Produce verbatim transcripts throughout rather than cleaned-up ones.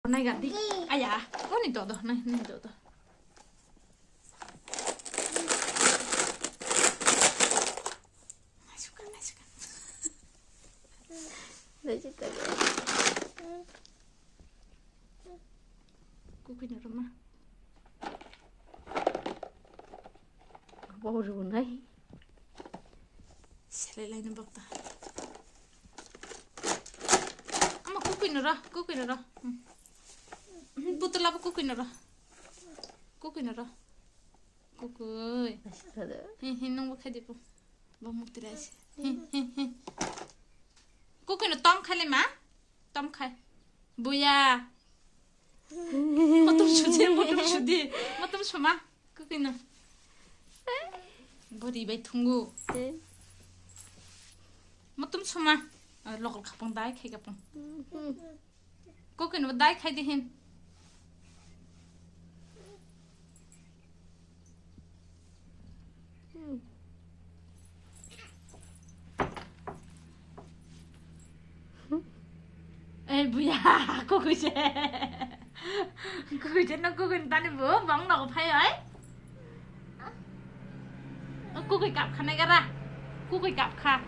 Nai gadi. Aya, oni todo, nai, nai todo. Naisuka, naisuka. Naisuka. Kukuino roma. Bau rwnai. Selai laina bapta. Ama kukuino ra, kukuino ra. Hmm. Hmm, putla bo kukuino ra. Kukuino ra. Kukui. Hi, hi, nungbo khai dipo. Bo mukti rai se. Hi, hi, hi. Kukuino tom khai le ma? Tom khai. Buya. Motom sudi, motom sudi. Motom suma. Kukuino. Bori bai thungu. Motom suma. Ah, lokol khapang dai khai khapang. Kukuino bo dai khai di hin. Eh, buya, kukui se. Kukui se, no kukui tani bo, bang no phai ai. Kukui kap khane gara. Kukui kap kha.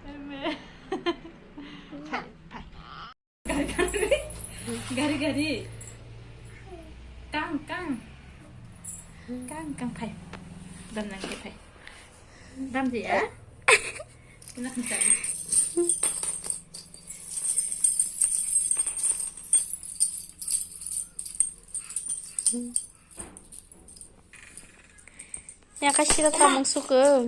Eme. Phai, phai. Gari, gari. Gari, gari. Kang, kang. Kang, kang, phai. Dam nang ke phai. Dam di ya. Kena kena. Ya kasih tamung suka.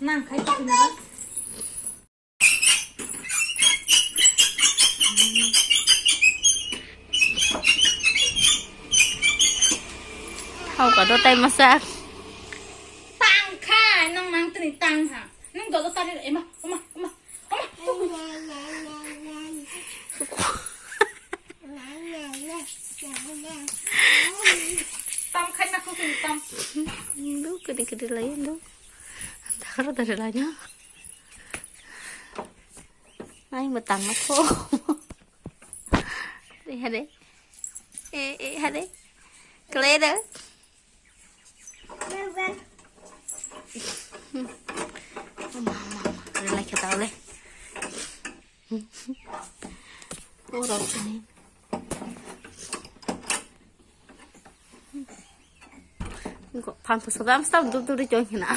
Nang khai ta kena. Hau ka do tai masak. Tang kha, nang nang tini tang ha. Nang dolo tari ema, ema, ema, ema. Tam khai na khu tam. Ndu kede kede lai ndu. Dakar dari lai nya. Ai, matang na pho. Dei, hade. Eh, eh, hade. Kleda. Mama, mama. Relai khe tau le. Oro chini. Phan pho sodam stam dur dur chong hina.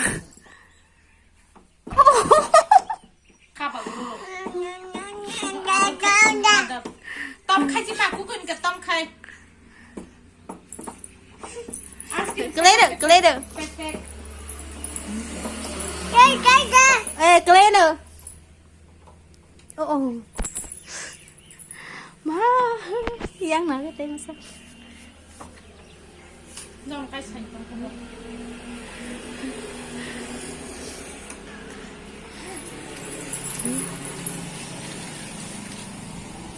Tom khai si ma, kukuin ka tom khai. Kleda, kleda. Eh, kleda. Oh, oh. Ma, yang naga tei masa. Nong kai sai tong ko.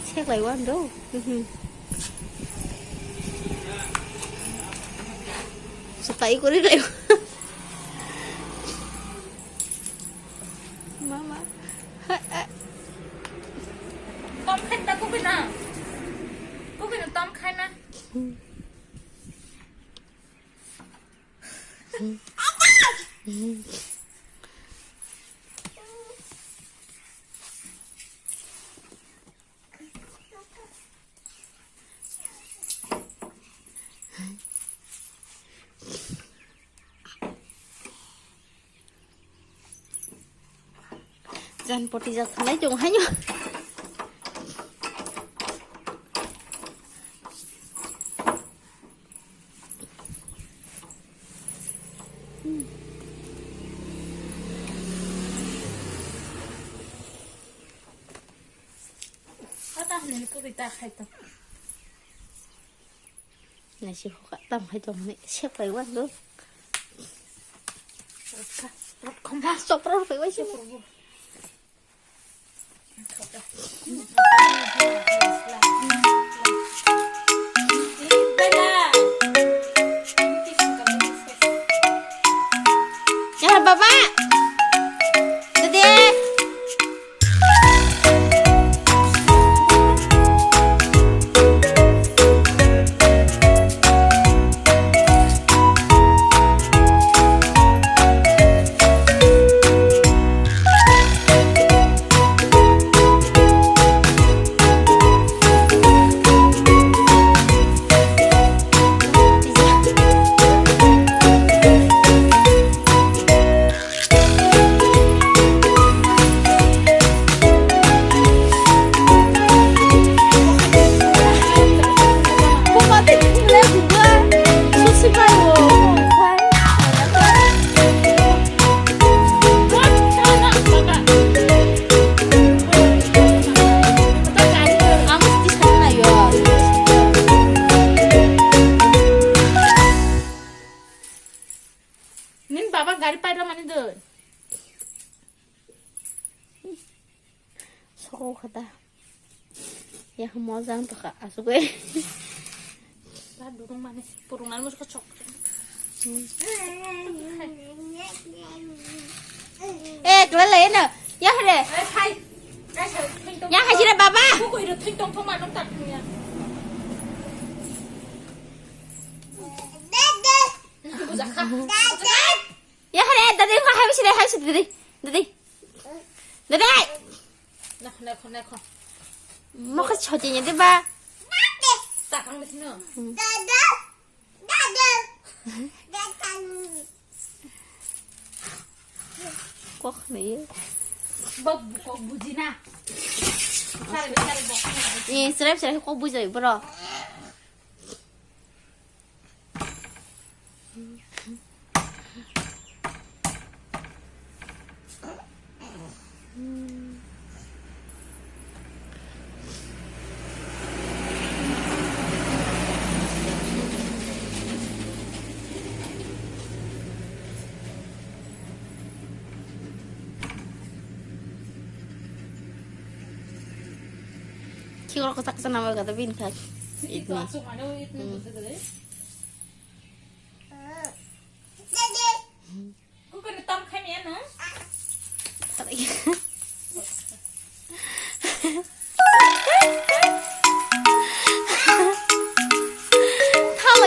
Sek lai wan do. Sepai kori lai. Mama. Tom khai ta kukuina. Kukuina tom khai na. Jan poti jak thanai chong haino. Kata hwnwi kwrwi ta khai tong. Naisi hoka tam khai tong hwnwi sep pai wan do. Rot khoma. Sopra rw pai wan sep. Ya, Baba. Dede. Kok kha ta. Ya mojang to kha asugwi. Ba durung mani purung nang musko chok. Eh, kla le na. Ya hare. Eh, hai. Ya hai jira baba. Ko ko iro thing tong thong ma nong tak ya. Bujakha. Ya hare, dadi ko hai bisire hai bisire dadi. Dadi. Dadi. Nakho, nakho, nakho. Mokhe choti ni de ba. Takang de sino. Kok ni. Bok, bok bujina. Sare, sare, bok. Ni sare, sare kok bujai bro. Khi oro kwchak kwchak nama gada bini khai. Itni. Hmm. Kukuni tam khai miya no? Thalai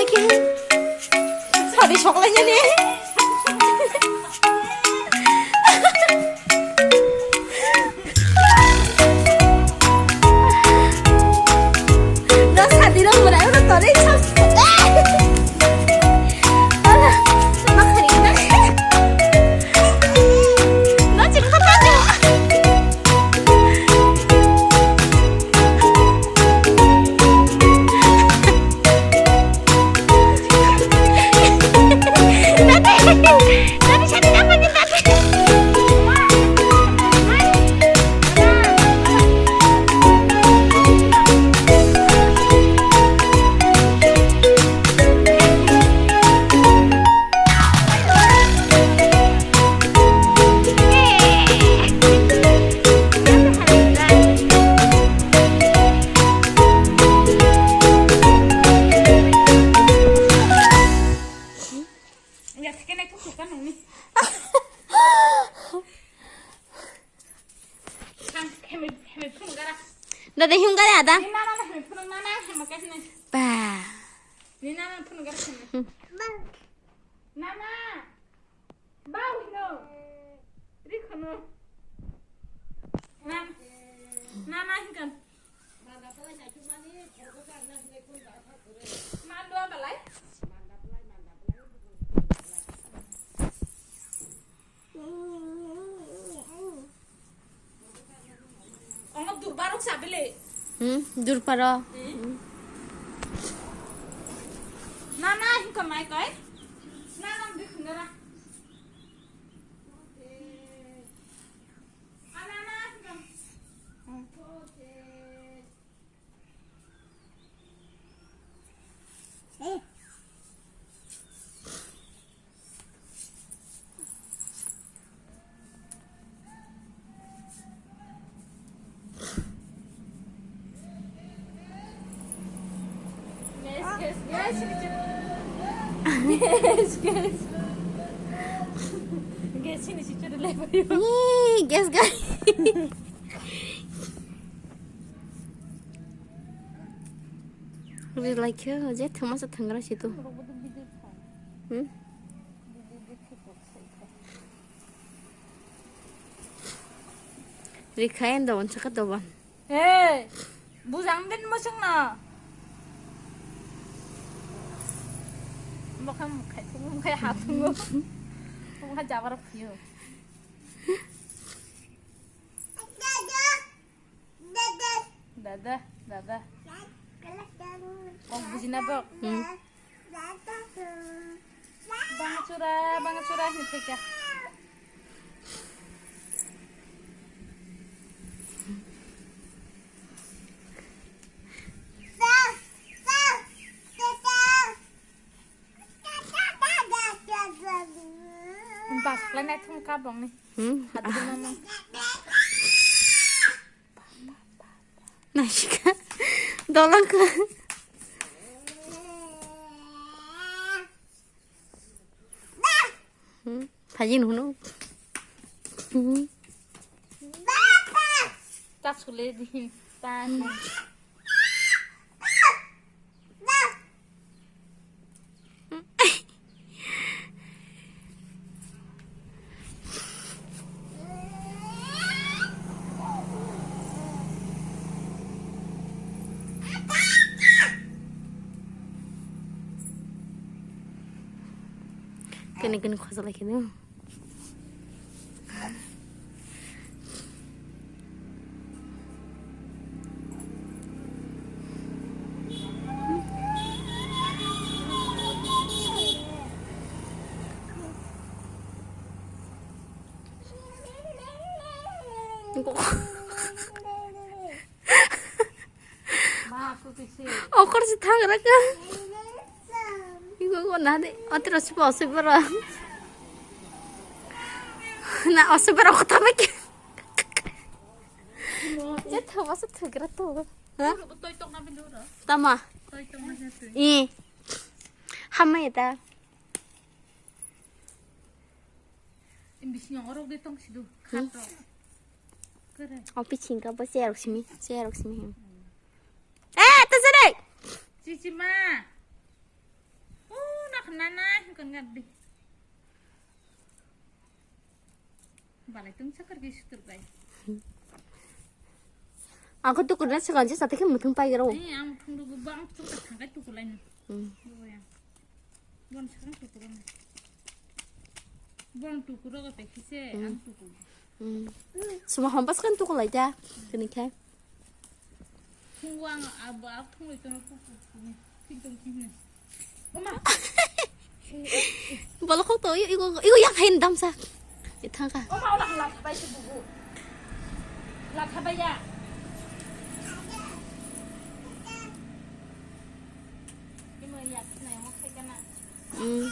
khe. Sadi soklai jani. No sadi rok mura ero tore chap. Ala, ma khari na. No chil khata jo. Ya, kene kuku kan nungni. Thang, hemi, hemi phunuk gara. Dada him gare ada. Ni nana na hemi phunuk nana, hemi kasne. Ba. Ni nana phunuk gara hemi. Hmm. Nana. Bau hino. Ri khono. Nan. Nana hikan. Mandua balai. Omo durbarok sabile. Hmm, durparo. Hmm. Nana hikan mai kai. Nana bikhundara. Gas, gas, gas. Gas, gas. Gas, gas. Gas, gas. Gas, gas. Gas, gas. Gas, gas. Ri lai khe je thwmasa thwngra se tu. Hmm? Ri khai ando on saka doban. Hey, bujang den mo sung na. Mo kham khai thung, mo khai ha thung. Mo kha jabar phiyo. Dada, dada. Kok bujina bok. Hmm. Bangchura, bangchura hini theka. Bas klai nai thung ka bong ni. Hmm. Hadu mama. Naisika. Dolang ka. Hmm, phajin hunu. Hmm. Ta sule di. Tan. Kene kene khosa lai kene. Okor si thangra ka. Igo go na de. Otro si pa osoi bora. Na osoi bora kota mek. Ya thawa sa thagra to. Ha? Tama. I. Hama eta. Bisingo orok de tong sidu. Khat rok. Kere. O piching ka bo cherok simi, cherok simi. Eh, ta jere. Chichi ma. O nak nana kan ngat di. Balai tung sakar ki sutur bai. Ako tukur na sekan je sate ke mutung pai gero. Eh, ang mutung du bang tung ka tangkai tukur lain. Hmm. Bo ya. Bon sakang tukur na. Bon tukur ka pe kise ang tukur. Hmm. Suma hom pas kan tukur lai ja. Kini khai. Thungwang abo a thungwi tono pupu ni. Thik tong thik ni. Oma. Bolo khok to, igo, igo yang hain damsa. Ithang ka. Oma, ola hala thabai se bubu. La thabai ya. Ima ya khnai mo khai kana. Hmm.